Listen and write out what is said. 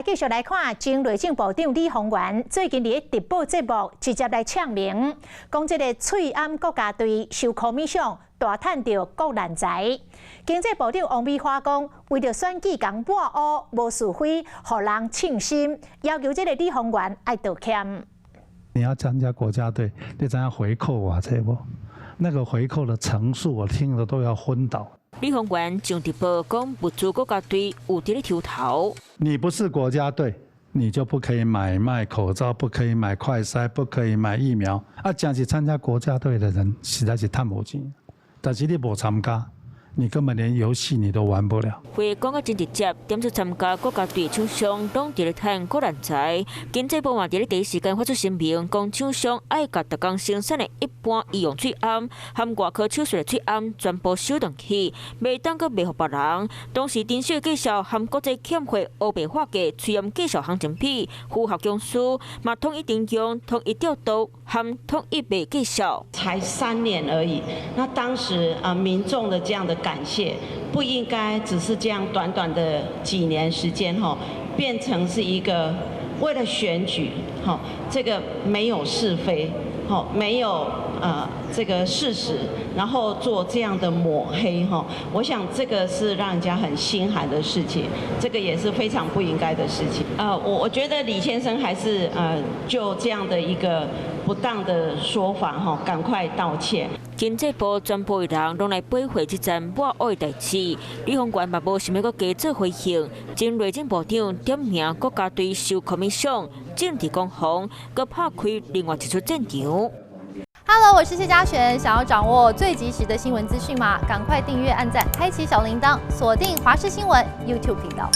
繼續來看，前內政部長李鴻源最近佇直播節目直接來嗆名，講這个喙罨國家隊收 commission 大趁著國難財。經濟部長王美花講，為著選舉共抹烏無是非，予人凊心，要求這个李鴻源愛道歉。你要參加國家隊，你知影回扣偌濟無？那個回扣的成數，我聽了都要昏倒。李鴻源上直播講，物資國家隊有佇咧抽頭。你不是國家隊，你就不可以買賣口罩，不可以買快篩，不可以買疫苗。啊，真是參加國家隊的人，實在是趁無錢。但是你無參加，你根本連遊戲你都玩不了。話講甲真直接，點出參加國家隊廠商攏佇咧趁國難財。經濟部嘛佇咧第一時間發出聲明，講廠商愛共逐工生產的一般醫用喙罨和外科手術的喙罨全部收轉去，袂當閣賣予別人。同時，頂手的介紹和國際欠貨烏白化價喙罨介紹行情表，符合公司嘛統一定量、統一調度和統一賣介紹。才3年而已，那當時啊民眾的這樣的感謝，不應該只是這樣短短的幾年時間，吼，變成是一個為了選舉，吼，這個沒有是非，吼，沒有這個事實，然後做這樣的抹黑，吼，我想這個是讓人家很心寒的事情，這個也是非常不應該的事情。我覺得李先生還是就這樣的一個不當的說法，吼，趕快道歉。經濟部全部的人攏來背會這件抹烏的代誌，李鴻源嘛無想欲閣加做回應。前內政部長點名國家隊收 commission，政治攻防，閣拍開另外一出戰場。 Hello，我是謝嘉璇，想要掌握最及時的新聞資訊嗎？趕快訂閱、按讚、開啟小鈴鐺，鎖定華視新聞 YouTube 頻道。